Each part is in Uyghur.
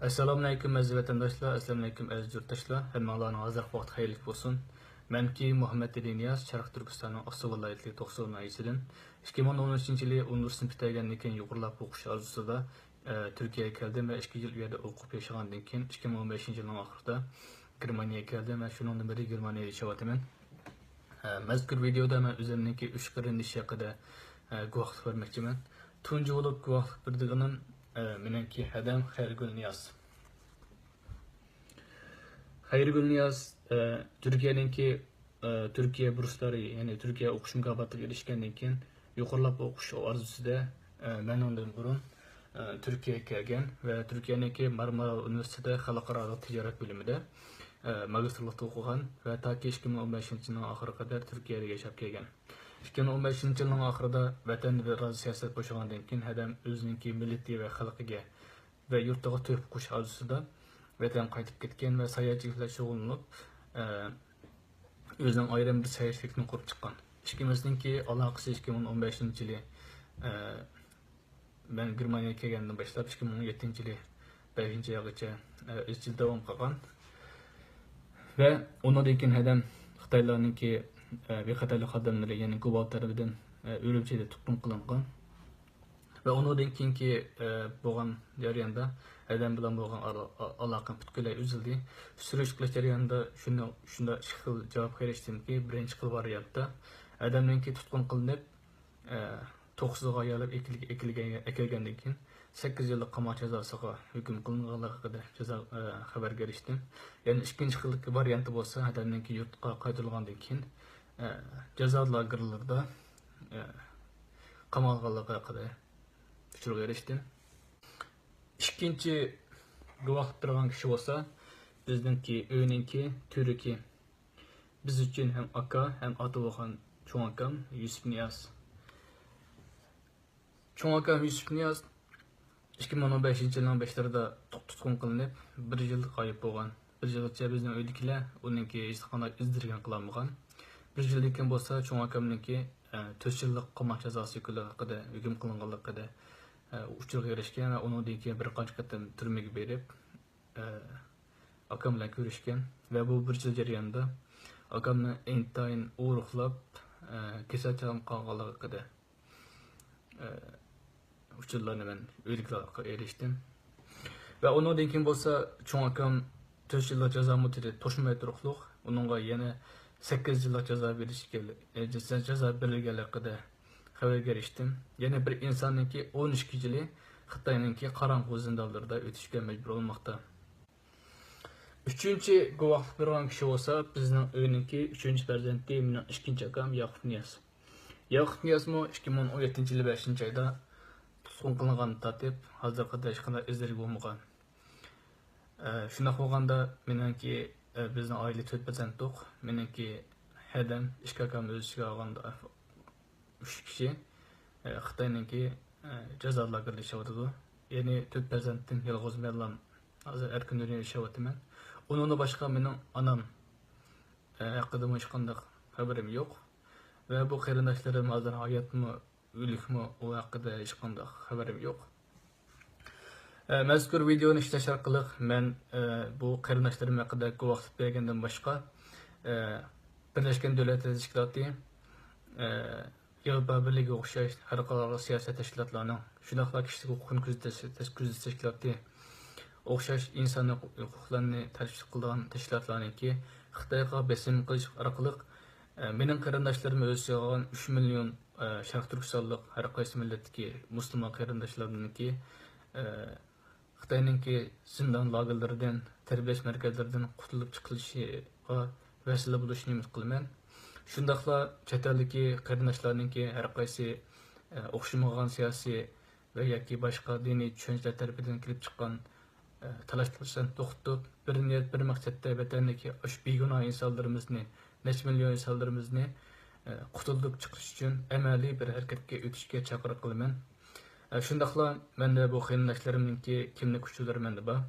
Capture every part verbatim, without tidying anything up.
ئەسسالامۇئەلەيكۇم ئەزىز ۋەتەنداشلار، ئەسسالامۇئەلەيكۇم ئەزىز يۇرتداشلار، ھەممىڭلارنىڭ ھازىرقى ۋاقتى خەيرلىك بولسۇن. مەنكى مۇھەممەد ئىلى نىياز، شەرقىي تۈركىستاننىڭ ئاقسۇ ۋىلايىتى توقسۇ ناھىيەسىدىن. ئىككى مىڭ ئون ئۈچىنچى يىلى ئۇنىۋېرسىتېتنى پۈتتۈرگەندىن كېيىن يۇقىرىلاپ ئوقۇش ئارزۇسىدا، ئە، تۈركىيەگە كەلدىم ۋە ئىككى يىل ئۇ يەردە ئوقۇپ ياشىغاندىن كېيىن، ئىككى مىڭ ئون بەشىنچى يىلنىڭ ئاخىرىدا گېرمانىيەگە كەلدىم ۋە شۇنىڭدىن بېرى گېرمانىيەدە ياشاۋاتىمەن. ئە، مەزكۇر ۋىدېيودا مەن ئۆزۈمنىڭكى ئۈچ قېرىندىشى ھەققىدە، ئە، گۇۋاھلىق بەرمەكچىمەن. تۇنجى بولۇپ گۇۋاھلىق بېرىدىغىنىم، ئە، مېنىڭكى ھەدەم خەيرىگۈل نىياز. خەيرىگۈل نىياز، ئە، تۈركىيەنىڭكى، ئە، تۈركىيە بۇرسلىرى، يەنى تۈركىيە ئوقۇش مۇكاپاتىغا ئېرىشكەندىن كېيىن، يۇقىرىلاپ ئوقۇش ئارزۇسىدا، ئە، مەن ئۇندىن بۇرۇن، ئە، تۈركىيەگە كەلگەن ۋە تۈركىيەنىڭكى مارمارا ئۇنىۋېرسىتېتى خەلقئارالىق تىجارەت بۆلۈمىدە، ئە، ماگىستىرلىقتا ئوقۇغان ۋە تاكى ئىككى مىڭ ئون بەشىنچى يىلنىڭ ئاخىرىغا قەدەر تۈركىيەدە ياشاپ كەلگەن. ئىككى مىڭ ئون بەشىنچى يىلنىڭ ئاخىرىدا ۋەتەندە بىر ئازا سىياسەت بوشىغاندىن كېيىن، ھەدەم ئۆزىنىڭكى مىللىتى ۋە خەلقىگە ۋە يۇرتىغا تۆھپە قوشۇش ئارزۇسىدا ۋەتەنگە قايتىپ كەتكەن ۋە ساياھەتچىلىك بىلەن شۇغۇللىنىپ، ئە، ئۆزىنىڭ ئايرىم بىر سەھىفىلىكىنى قۇرۇپ چىققان. ئىككىمىزنىڭكى ئالاقىسى ئىككى مىڭ ئون بەشىنچى يىلى، ئە، مەن گېرمانىيەگە كەلگەندىن باشلاپ ئىككى مىڭ ئون يەتتىنچى يىلى بەشىنچى ئايغىچە، ئە، ئىزچىل داۋام قىلغان. ۋە ئۇنىڭدىن كېيىن ھەدەم خىتايلارنىڭكى، ئە، بىخەتەرلىك خادىملىرى، يەنى گوۋال تەرىپىدىن، ئە، ئۈرۈمچىدە تۇتقۇن قىلىنغان. ۋە ئۇنىڭدىن كېيىنكى، ئە، بولغان جەرياندا ھەدەم بىلەن بولغان ئالا-، ئا-، ئالاقەم پۈتكۈلەي ئۈزۈلدى. سۈرۈشتە قىلىش جەريانىدا شۇنى، شۇنداق ئىككى خىل جاۋابقا ئېرىشتىمكى، بىرىنچى خىل ۋارىيانتتا ھەدەمنىڭكى تۇتقۇن قىلىنىپ، ئە، توققۇزغا يالاپ ئېكىلگەن، ئەكەلگەندىن كېيىن سەككىز يىللىق قاماق جازاسىغا ھۆكۈم قىلىنغانلىقى ھەققىدە جازا، ئە، خەۋەرگە ئېرىشتىم. يەنە ئىككىنچى خىل ۋارىيانتى بولسا ھەدەمنىڭكى يۇرتقا قايتۇرۇلغاندىن كېيىن، ئە، جازا لاگېرلىرىدا، ئە، قامالغانلىقى ھەققىدە ئۇچۇرغا ئېرىشتىم. ئىككىنچى گۇۋاھلىق بېرىدىغان كىشى بولسا بىزنىڭكى ئۆينىڭكى تۈۋرۈكى، بىز ئۈچۈن ھەم ئاكا، ھەم ئاتا بولغان چوڭ ئاكام يۈسۈپ نىياز. چوڭ ئاكام يۈسۈپ نىياز ئىككى مىڭ ئون بەشىنچى يىلنىڭ باشلىرىدا تۇتقۇن قىلىنىپ، بىر يىل غايىب بولغان. بىر يىلغىچە بىزنىڭ ئۆيدىكىلەر ئۇنىڭكى ھېچقانداق ئىز-دېرىكىنى قىلالمىغان. بىر يىلدىن كېيىن بولسا چوڭ ئاكامنىڭكى، ئە، تۆت يىللىق قاماق جازاسى ھەققىدە ھۆكۈم قىلىنغانلىقىدا، ئە، ئۇچۇرغا ئېرىشكەن ۋە ئۇنىڭدىن كېيىن بىر قانچە قېتىم تۈرمىگە بېرىپ، ئاكام بىلەن كۆرۈشكەن ۋە بۇ بىر يىل جەريانىدا ئاكامنى ئىنتايىن ئورۇقلاپ، كېسەلچان قىلغانلىقى ھەققىدە ئۇچۇرلارنى مەن ئۆيدىكىلەرگە ئېرىشتىم. ۋە ئۇنىڭدىن كېيىن بولسا چوڭ ئاكام تۆت يىللىق جازا مۇددىتى توشماي تۇرۇقلۇق ئۇنىڭغا يەنە سەككىز يىللىق جازا بېرىش، جازا بېرىلگەنلىكىدە خەۋەرگە ئېرىشتىم. يەنە بىر ئىنساننىڭكى ئون ئىككى يىلى خىتاينىڭكى قاراڭغۇ زىندانلىرىدا ئۆتۈشكە مەجبۇر بولماقتا. ئۈچىنچى گۇۋاھلىق بېرىدىغان كىشى بولسا بىزنىڭ ئۆينىڭكى ئۈچىنچى پەرزەنتى، مېنىڭ ئىككىنچى ئاكام ياقۇپ نىياز. ياقۇپ نىيازمۇ ئىككى مىڭ ئون يەتتىنچى يىلى بەشىنچى ئايدا تۇتقۇن قىلىنغاندىن تارتىپ ھازىرغا قەدەر ھېچقانداق ئىز-دېرىكى بولمىغان. ئە، شۇنداق بولغاندا مېنىڭكى، ئە، بىزنىڭ ئائىلە تۆت پەرزەنتتۇق. مېنىڭكى ھەدەم، ئىككى ئاكام ئۆز ئىچىگە ئالغاندا ئۈچ كىشى، ئە، خىتاينىڭكى، ئە، جازا لاگېرىدا ياشاۋاتىدۇ. يەنى تۆت پەرزەنتتىن يالغۇز مەنلا ھازىر ئەركىن دۇنيادا ياشاۋاتىمەن. ئۇنىڭدىن باشقا مېنىڭ ئانام، ئە، ھەققىدىمۇ ھېچقانداق خەۋىرىم يوق. ۋە بۇ قېرىنداشلىرىم ھازىر ھاياتمۇ، ئۆلۈكمۇ، ئۇ ھەققىدە ھېچقانداق خەۋىرىم يوق. ئە، مەزكۇر ۋىدېئونى ئىشلەش ئارقىلىق مەن، ئە، بۇ قېرىنداشلىرىم ھەققىدە گۇۋاھلىق بەرگەندىن باشقا، ئە، بىرلەشكەن دۆلەتلەر تەشكىلاتى، ئە، ياۋروپا بىرلىكىگە ئوخشاش خەلقئارا سىياسىي تەشكىلاتلارنىڭ، شۇنداقلا كىشىلىك ھوقۇقنى كۆزىتىش، كۆزىتىش تەشكىلاتى ئوخشاش ئىنسانىي ھوقۇقلارنى تەرتىپلىك قىلىدىغان تەشكىلاتلارنىڭكى خىتايغا بېسىم قىلىش ئارقىلىق، ئە، مېنىڭ قېرىنداشلىرىم ئۆز ئىچىگە ئالغان ئۈچ مىليون، ئە، شەرقىي تۈركىستانلىق ھەر قايسى مىللەتتىكى مۇسۇلمان قېرىنداشلارنىڭكى، ئە، خىتاينىڭكى زىندان لاگېرلىرىدىن، تەربىيەلەش مەركەزلىرىدىن قۇتۇلۇپ چىقىرىلىشىغا ۋەسىلە بولۇشىنى ئۈمىد قىلىمەن. شۇنداقلا چەت ئەلدىكى قېرىنداشلارنىڭكى ھەر قايسى، ئە، ئوخشىمىغان سىياسىي ۋە ياكى باشقا دىنىي چۈشەنچىلەر تەرىپىدىن كېلىپ چىققان، ئە، تالاش-تارتىشلارنى توختىتىپ، بىر نىيەت، بىر مەقسەتتە ۋەتەندىكى ئاشۇ بىگۇناھ ئىنسانلىرىمىزنى، نەچچە مىليون ئىنسانلىرىمىزنى، ئە، قۇتۇلدۇرۇپ چىقىرىش ئۈچۈن ئەمەلىي بىر ھەرىكەتكە ئۆتۈشكە چاقىرىق قىلىمەن. ئە، شۇنداقلا مەندە بۇ قېرىنداشلىرىمنىڭكى كىملىك ئۇچۇرلىرى مەندە بار.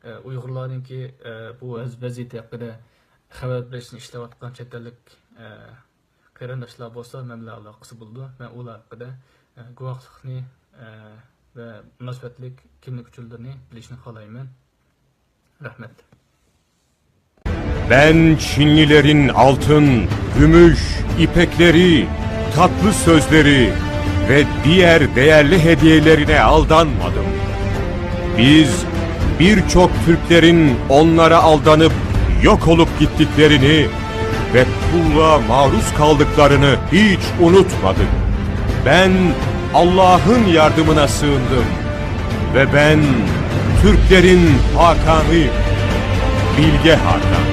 ئە، ئۇيغۇرلارنىڭكى، ئە، بۇ ۋەز-، ۋەزىيىتى ھەققىدە خەۋەر بېرىشنى ئىشلەۋاتقان چەت ئەللىك، ئە، قېرىنداشلار بولسا مەن بىلەن ئالاقىسى بولىدۇ. مەن ئۇلار ھەققىدە، ئە، گۇۋاھلىقنى، ئە، ۋە مۇناسىۋەتلىك كىملىك ئۇچۇرلىرىنى بىلىشنى خالايمەن. رەھمەت. Ben Çinlilerin altın, gümüş, ipekleri, tatlı sözleri ve diğer değerli hediyelerine aldanmadım. Biz birçok Türklerin onlara aldanıp yok olup gittiklerini ve kulluğa maruz kaldıklarını hiç unutmadık. Ben Allah'ın yardımına sığındım ve ben Türklerin Hakan'ıyım. Bilge Hakan.